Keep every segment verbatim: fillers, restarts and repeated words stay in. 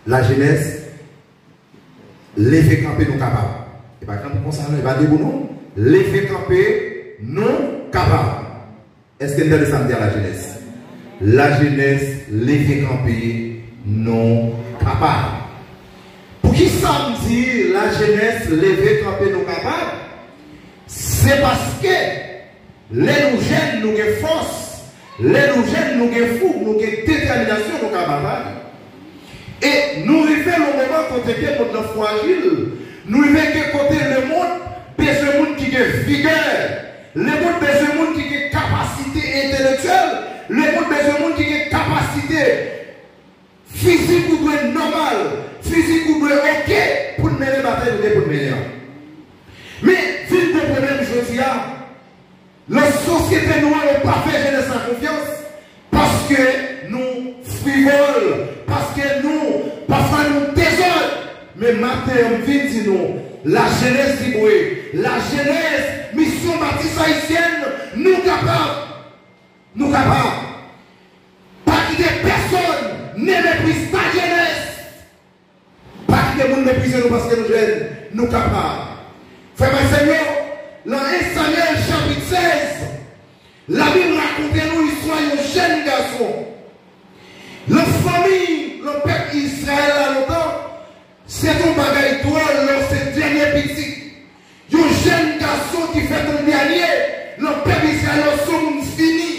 Lajenès, leve kanpe, nou kapab. E pa kanpe konsa non, e pa debou non. Leve kanpe, nou kapab. Èske n tande sa m di a, lajenès? Lajenès, leve kanpe, nou kapab. Poukisa m di lajenès leve kanpe, nou kapab? Se paske lè nou jèn, nou gen fòs. Lè nou jèn, nou gen foug, nou gen detèminasyon, nou ka batay. E nou rive nan moman kote ke mond nan frajil. Nou rive ke kote lemonn bezwen moun ki gen vigè. Lemonn bezwen moun ki gen kapasite entelektyèl. Lemonn bezwen moun ki gen kapasite fizik ou dwe nòmal, fizik ou dwe oke pou n mennen batay nou gen pou n mennen an. Men, vin gen pwoblèm jodi a. Nan sosyete nou an, yo pa fè jenès la konfyans paske nou frivòl, paske nou, pafwa nou dezòd. Men maten an, m vin di nou, lajenès Dibwe, lajenès Misyon Batis Ayisyèn, nou kapab. Nou kapab. Pa kite pèsonn ne mepriz ta jenès. Pa kite moun meprize nou paske nou jèn. Nou kapab. Frè m ak sè m yo, nan en Samyèl chapit sèz, Labib rakonte nou istwa yon jèn gason. Nan fanmi, nan pèp Izrayèl la lontan, se te yon bagay dwòl lè w se dènye pitit. Yon jèn gason ki fèt an dènye nan pèp Izrayèl la, ou se yon moun fini.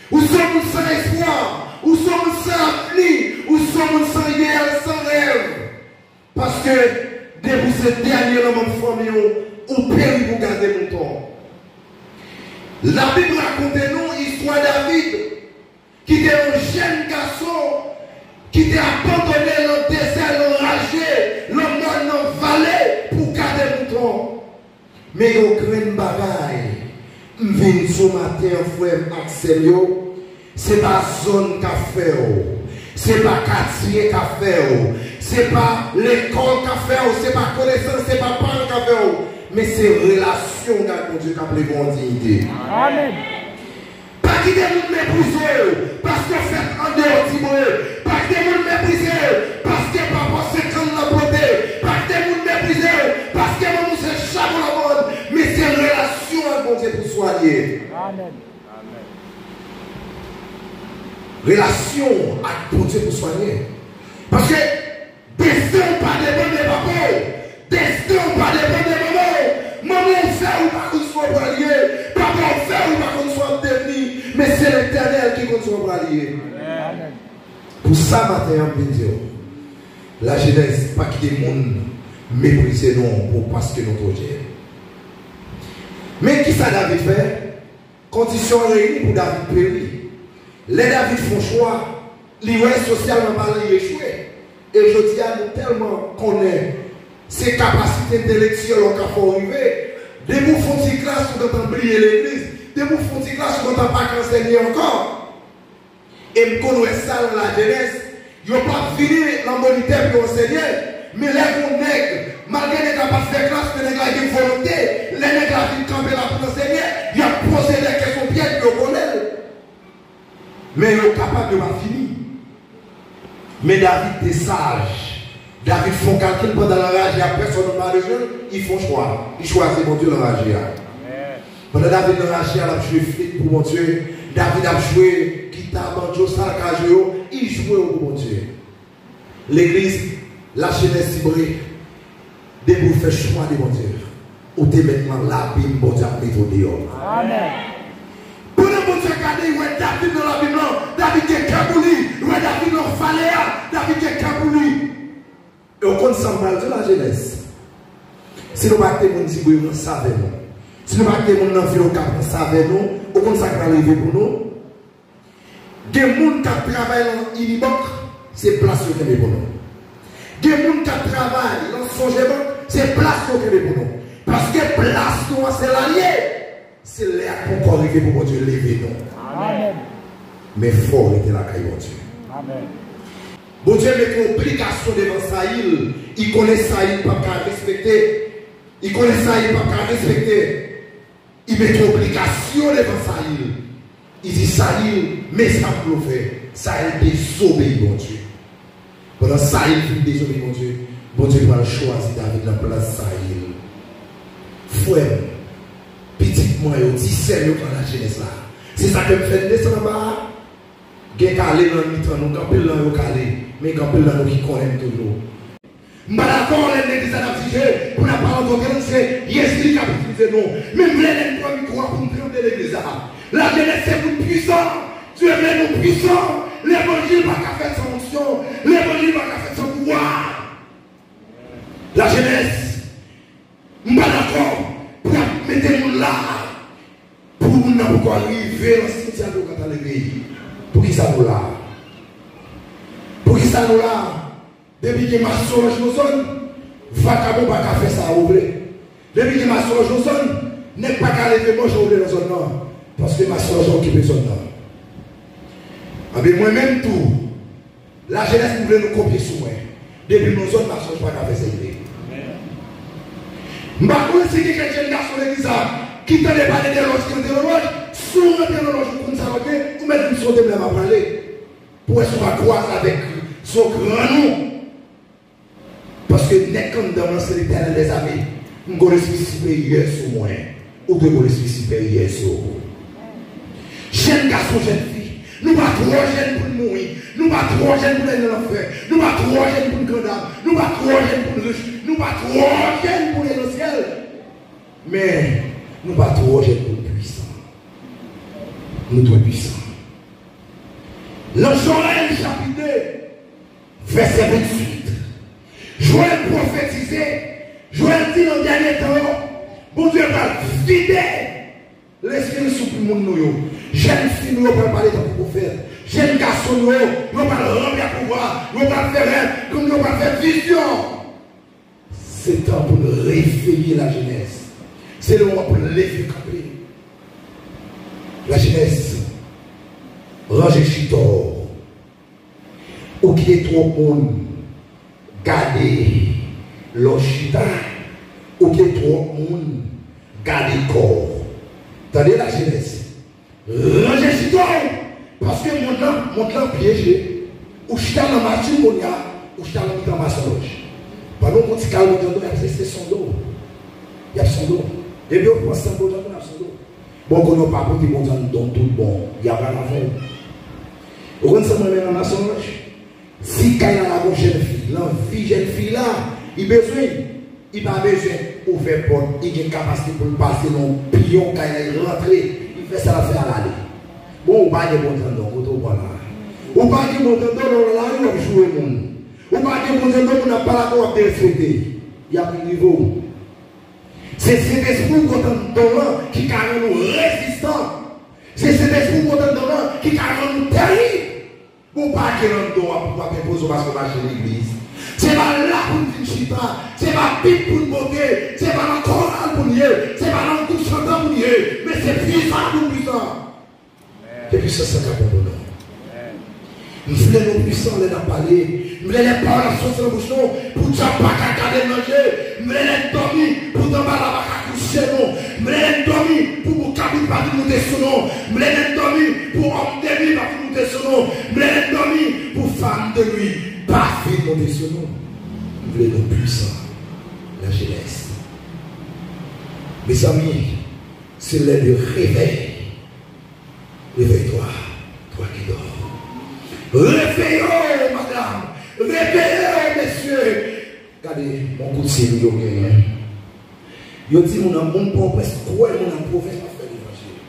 Ou se yon moun san espwa. Ou se yon moun san avni. Ou se yon moun san ideyal, san rèv. Paske depi w se dènye nan manm fanmi w, ou peri pou gade mouton. Labib rakonte nou istwa David, ki te yon jèn gason ki te abandone nan dezè, nan raje, nan mòn, nan vale pou gade mouton. Men yon grenn bagay m vin di w maten an, frè m ak sè m yo, se pa zòn k ap fè w, se pa katye k ap fè w, se pa lekòl k ap fè w, se pa konesans, se pa paran k ap fè w, men se relasyon w gen ak Bondye k ap leve w an diyite. Amèn. Pa kite moun meprize w paske w fèt andeyò Dibwe. Pa kite moun meprize w paske papa w se kann nan pote. Pa kite moun meprize w paske manman w se chabon nan mòn. Men se relasyon w ak Bondye pou swanyen. Amèn. Relasyon w ak Bondye pou swanyen. Paske desten w pa depann de papa w. Desten w pa depann de manman w. Manman w fè w, ou pa konn sa w pral ye. Papa w fè w, ou pa konn sa w ap devni. Men se Letènèl ki konn sa w pral ye. Amèn. Pou sa maten an, m vin di w, lajenès, pa kite moun meprize nou pou paske nou twò jèn. Men kisa David fè? Kondisyon an reyini pou David peri. Lè David fè yon chwa, li wè sosyalman palan li echwe. E jodi a, nou tèlman konnen se kapasite entelektyèl w ka fè w rive. Depi w fè yon ti klas, ou gentan bliye legliz. Depi w fè yon ti klas, ou gentan pa ka ansèye ankò. E m konn wè sa nan lajenès, yo p ap vini nan monitè pou yo ansèye, men lè gen yon nèg, malgre nèg la pa t fè klas, men nèg la gen volonte, lè nèg la vin kanpe la pou l ansèye, y ap poze de kesyon pyèj pou yo konnen l. Men yo kapab, yo p ap vini. Men David te saj. David fè yon kalkil pandan l anraje ak pèsonn pa bezwen l, li fè yon chwa. Li chwazi Bondye nan raje a. Pandan David nan raje a, l ap jwe flit pou Bondye. David ap jwe gita, bandjo, sa l ka jwe yo, li jwe yo pou Bondye. Legliz, lajenès Dibwe, depi w fè chwa de Bondye, ou te mèt nan labim, Bondye ap mete w deyò. Amèn. Pandan Bondye gade, li wè David nan labim lan, David gen kè pou li. Li wè David nan vale a, David gen kè pou li. E w konn sa m pral di w, lajenès? Si nou pa kite moun Dibwe ranse avè nou, si nou pa kite moun nan vil Okap ranse avè nou, ou konn sa k pral rive pou nou? Gen moun k ap travay nan Unibank, se plas yo kenbe pou nou. Gen moun k ap travay nan Sogebank, se plas yo kenbe pou nou. Paske plas nou an se la l ye. Se lè a k poko rive pou Bondye leve nou. Amèn. Men fò w rete lakay Bondye. Amèn. Bondye mete yon obligasyon devan Sayil. Li konnen Sayil p ap ka respekte. Li konnen Sayil p ap ka respekte. Li mete yon obligasyon devan Sayil. Li di Sayil, men sa pou w fè. Sayil dezobeyi Bondye. Pandan Sayil fin dezobeyi Bondye, Bondye pral chwazi David nan plas Sayil. Frè m, pitit mwen yo, ti sè m yo k nan lajenès la. Se sa ke m fè n desann anba a. Gen kale nan mitan nou, gen anpil nan yo kale, men gen anpil nan nou ki konnen m toujou. M pa dakò lè legliz la n ap di je, pou n ap pale an tòtè, se Jezi ki ap itilize nou. Men m vle lè n pran mikwo a pou n tranble legliz la. Lajenès se pou n pwisan. Dye vle nou pwisan. Levanjil pa ka fèt san onksyon. Levanjil pa ka fèt san pouvwa. Lajenès, m pa dakò pou y ap mete moun la, pou moun nan poko rive nan simetyè pou yo ka ta leve. Poukisa nou la? Poukisa nou la? Depi gen masonj nan zòn, vakabon pa ka fè sa ou vle. Depi gen masonj nan zòn, nèg pa ka leve mò jan ou vle nan zòn nan, paske masonj la okipe zòn nan. Anben mwen menm tou, lajenès, m vle nou kopye sou mwen. Depi m nan zòn, masonj pa ka fè sa li vle. M pa konnen si gen kèk jèn gason legliz la ki tande pale de lòj, ki antre nan lòj. Si w antre nan lòj, ou konn sa w ap gen, ou mèt vin sonde m lè m ap prale. Pou wè si w pa kwaze avèk zo gran nou. Paske nèg k anndan m lan se Letènèl dèzame. M gen yon lespri siperyè sou mwen. Ou dwe gen yon lespri siperyè sou ou. Jèn gason, jèn fi, nou pa twò jèn pou n mouri. Nou pa twò jèn pou n al nan lanfè. Nou pa twò jèn pou n grandam. Nou pa twò jèn pou n rich. Nou pa twò jèn pou n al nan syèl. Men, nou pa twò jèn pou n pwisan. Nou dwe pwisan. Nan Jowèl chapit de, vèsè venntuit, Jowèl pwofetize, Jowèl di nan dènye tan yo, Bondye pral vide Lespri l sou moun nou yo. Jèn fi nou yo pral pale tankou pwofèt. Jèn gason nou yo, yo pral ranpli ak pouvwa, yo pral fè rèv, kòm yo pral fè vizyon. Se tan pou n reveye lajenès. Se lè w ap leve kanpe. Lajenès, ranje chita w. Ou kite twòp moun gade lè w chita. Ou kite twòp moun gade kò w. Tande lajenès. Ranje chita w, paske mond lan, mond lan pyeje. Ou chita nan machin kounye a, ou chita nan mitan masonj. Pandan w pran ti kal Bondye anndan w, y ap sese sonde w. Y ap sonde w. Depi yo pran san Bondye anndan w, y ap sonde w. Bon, kounye a w pa pote Bondye anndan w tout bon, y ap lave w. Ou konn sa m renmen nan masonj? Si kay la la gon jèn fi, l anvi jèn fi la, li bezwen, li pa bezwen ouvè pòt, li gen kapasite pou l pase nan yon piyon kay la, li rantre, li fè sa l ap fè a, l ale. Bon, ou pa gen Bondye anndan w, kote w pran la? Ou pa gen Bondye anndan w, lè w nan lari w ap joure moun. Ou pa gen Bondye anndan w, moun ap pale ak ou, w ap derespekte. Y ap rive w. Se Sentespri w kot anndan w lan ki ka rann ou rezistan. Se Sentespri w kot anndan w lan ki ka rann ou terib. Bon, pa gen anndan w ap, w ap enpoze w paske w mache legliz. Se pa la pou n vin chita, se pa Bib pou n pote, se pa nan koral pou n ye, se pa nan gwoup chantan pou n ye, men se pwisan pou n pwisan. Ke pwisans lan ka pran pou nou. M vle nou pwisan lè n ap pale. M vle lè pawòl ap soti nan bouch nou, pou dyab pa ka gade n nan je. M vle lè n dòmi, pou danbala pa ka kouche nou. M vle lè n dòmi, pou boukabit pa vin moute sou nou. M vle lè n dòmi, pou òm de nwi pa vin moute sou nou. M vle lè n dòmi, pou fanm de nwi pa vin moute sou nou. M vle nou pwisan. Lajenès. Mezanmi, se lè de revèy. Réveille-toi, toi qui dors. Reveye w, madanm. Reveye w, mesye. Gade, bon kout seri yo genyen. Yo di moun an, moun Pòtoprens kwè moun an pwovens pa fè levanjil.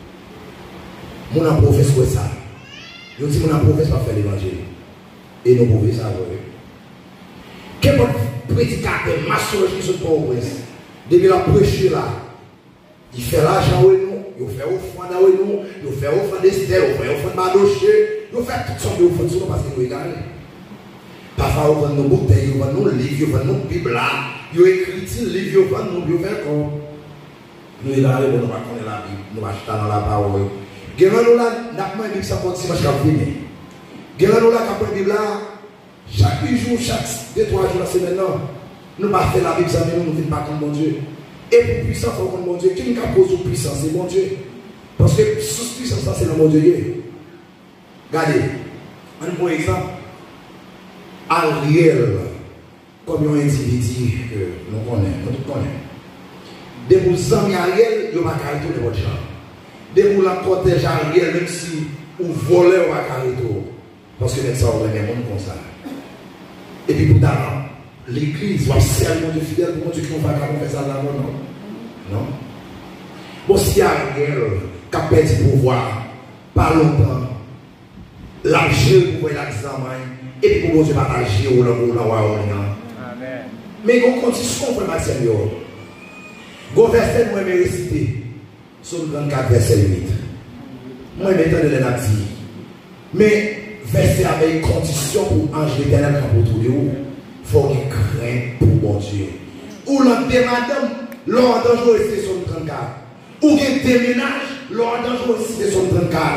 Moun an pwovens kwè sa. Yo di moun an pwovens pa fè levanjil. E nou pwouve sa vre. Kenpòt predikatè, masonj ki sot Pòtoprens, depi l ap preche la, li fè lajan wè nou, yo fè ofrann wè nou, yo fè ofrann estè, yo fè ofrann madoche, yo fè tout sòt de ofrann sou nou paske nou egare. Pafwa yo vann nou boutèy, yo vann nou liv, yo vann nou Bib la, yo ekri ti liv, yo vann nou pou yo fè kòb. Nou egare, bon, nou pa konnen Labib, nou pa chita nan lapawòl. Gen nan nou la, n ap mande Bib sa kòm dimanch k ap vini. Gen nan nou la k ap mande Bib la, chak uit jou, chak de twa jou nan semèn nan, nou pa fè Labib zanmi nou, nou vin pa konn Bondye. E pou pwisan, fò w konn Bondye. Ki moun k ap koz ou pwisan? Se Bondye. Paske sous pwisans lan, se nan Bondye l ye. Gade, ann pran egzanp. Ariel, kòm yon endividi ke nou konnen, nou tout konnen. Depi w zanmi Ariel, yo pa ka rete w nenpòt jan. Depi w nan kòtèj Ariel, menm si ou vòlè, yo pa ka rete w. Paske nèg sa yo renmen moun konsa. Epi poutan, legliz, w ap sèvi Bondye fidèl pou Bondye ki yon vakabon fè sa l la, non? Non. Bon, si Ariel k ap pèdi pouvwa, pa lontan, l ap jere pouvwa l ak zam, epi pou Bondye pa ta jere w nan, nan wayòm li an. Men gen yon kondisyon, frè m ak sè m yo. Gen yon vèsè nou renmen resite. Sòm trannkat, vèsè uit. Mwen renmen tande lè n ap di, men vèsè a bay kondisyon pou anj Letènèl kanpe otou de ou. Fò w gen krent pou Bondye. Ou lan de madanm, lè w an danje w resite Sòm trannkat. Ou gen de mennaj, lè w an danje w resite Sòm trannkat.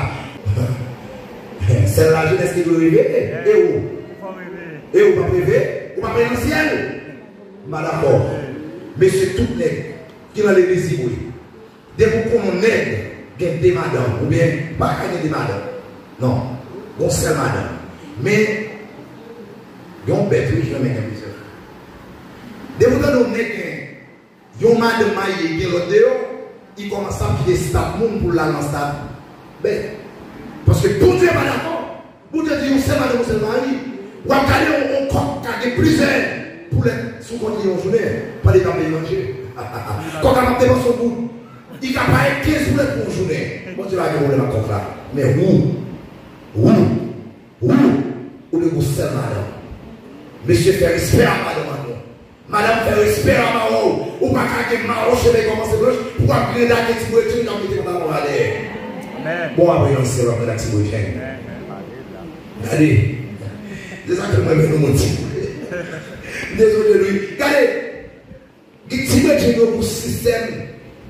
Sèl lajenès ki dwe reve, e ou? E ou p ap reve? Ou p ap rete nan syèl? M pa dakò. Mesye, tout nèg ki nan legliz Ibwe, depi w konn yon nèg gen de madanm, oubyen pa ka gen de madanm. Non. Gon sèl madanm. Men, gen yon bèt, wi, ki renmen gen plizyè fanm. Depi w tande yon nèg gen yon madanm marye, gen lòt deyò, li kòmanse ap kite stad moun pou l al nan stad bèt. Paske Bondye pa dakò. Bondye di yon sèl madanm, yon sèl mari. W ap gade yon, yon kòk ka gen plizyè poulèt sou kont li yon jounen, pandan l ap bay manje. Kòk la p ap depanse yon goud. Li ka pare kenz poulèt pou yon jounen. Bondye pa gen pwoblèm ak kòk la. Men ou, ou, ou, ou gen yon sèl madanm. Mesye, fè respè a madanm an nou. Madanm, fè respè a mawo w. Ou pa ka gen mawo, cheve kòmanse blanch, pou w ap greda gen ti bredjenn k ap mete pantalon la dèyè. Bon, apre nan syèl, w ap greda ti bredjenn. Gade. Se sa k fè mwen renmen nou moun ti. M dezole, wi. Gade. Gen ti bredjenn yo pou sistèm.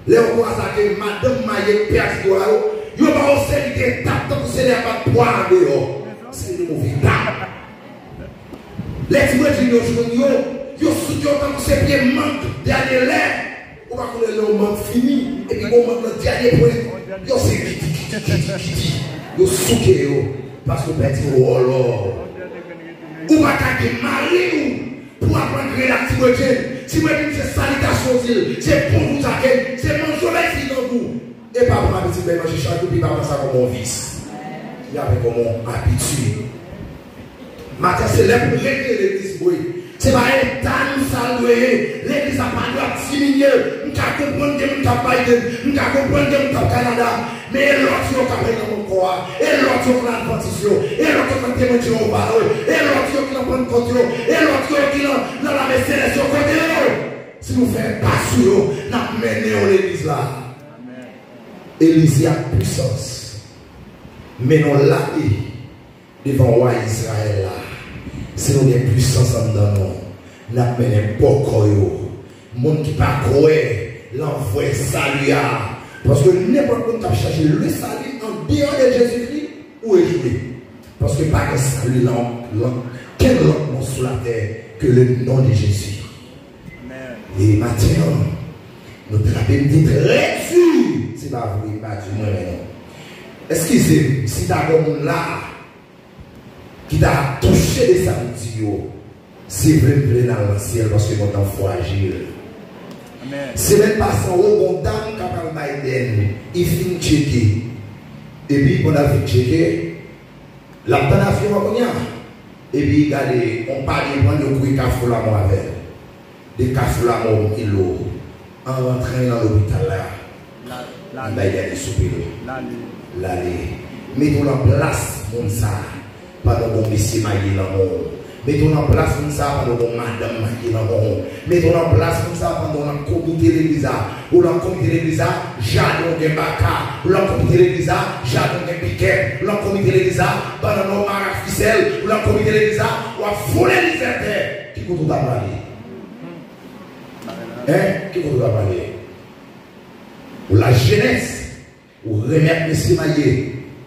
Lè yo kwaze ak madanm marye k pèdi dwa yo, yo ba yo seri de tap tankou se lè y ap bat pwa andeyò. Seri de move tap. Lè ti bredjenn yo jwenn yo, yo sout yo tankou se pye mang dènye lè. Ou pa konnen lè yon mang fini, epi gon mang nan dènye pwen, yo se kiti, kiti, kiti, kiti. Yo souke yo, paske w pèdi wòlò. Ou pa ka gen mari w pou aprann greda ak ti bredjenn. Ti bredjenn se salitasyon w di l, se bonjou w di l, se manje w bay fi grangou. E pa pran abitid bay manje chak jou, epi pa pran sa kòm yon vis. Li ap pran kòm yon abitid. Maten se lè pou rete legliz vre. Se pa eta nou sa l dwe ye. Legliz la pa dwe ap diminye. M ka konprann gen moun k ap Biden. M ka konprann gen moun k ap Kanada. Men e lòt yo k ap nan men kò a. E lòt yo k nan advantis yo. E lòt yo k nan Temwen Jewova yo. E lòt yo k nan Pannkòt yo. E lòt yo ki nan, nan lame selès yo. Kote yo? Si nou fè pa sou yo, n ap mennen yo legliz la. Elize ak pwisans mennen w lage devan wa Izrayèl la. Si nou gen pwisans anndan nou, n ap mennen bòkò yo. Moun ki pa kwè lan vrè sali a. Paske nenpòt moun k ap chache le sali an deyò de Jezikri, ou echwe. Paske pa gen sali lan, lan kenn lòt non sou latè ke le non de Jezi. E maten an, nou trape m te trè di. Se pa vre, m pa di mwen menm. Eskize m, si ta gen moun la ki ta touche de sa m di yo, se vre m vle n al nan syèl paske nou tan frajil. Semèn pase an, gon dam k ap al Biden, li fin tcheke. Epi, pandan l fin tcheke, l ap tann avyon an kounye a. Epi, gade, yon pami pran yo kouri Kafou Lamò avè l. De Kafou Lamò Milo, an rantren nan lopital la, li bay dènye soupir l. L ale. Mete w nan plas moun sa a pandan w gon mesye maye nan men w. Mete w nan plas moun sa a pandan w gon madanm maye nan men w. Mete w nan plas moun sa a pandan w nan komite legliz la. Ou nan komite legliz la, jaden w gen baka. Ou nan komite legliz la, jaden w gen pikèt. Ou nan komite legliz la, bannann ou mare ak fisèl. Ou nan komite legliz la, w ap vole lizètè. Ki kote w ta prale? Hein? Ki kote w ta prale? Ou lajenès, ou renmen ak mesye maye,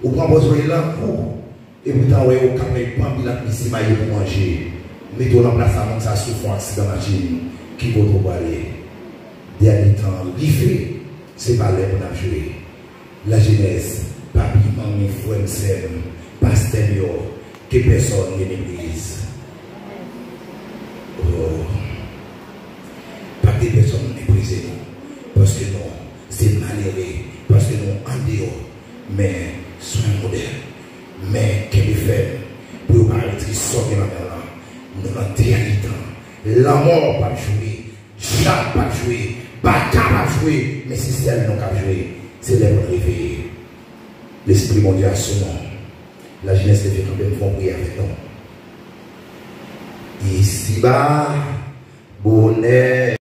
ou pran pòz ou e lankou, epoutan w wè yo k ap bay banbil ak mesye maye pou manje. Mete w nan plas a moun sa a, soufri yon aksidan machin, ki kote w prale? Dènye tan an rive, se pa lè pou n ap jwe. Lajenès, papi, manmi, frè m, sè m, pastè m yo, ke pèsòn gen mepriz. Men, swen modèl. Men, kenbe fèm. Pou yo pa retire sa w gen nan men w lan. Nou nan dènye tan. Lanmò p ap jwe. Dyab p ap jwe. Baka p ap jwe. Men se sèl nou k ap jwe. Se lè pou n reveye. Lespri Bondye a sou nou. Lajenès, leve kanpe, m fè yon priyè avèk nou. Isiba, bonè.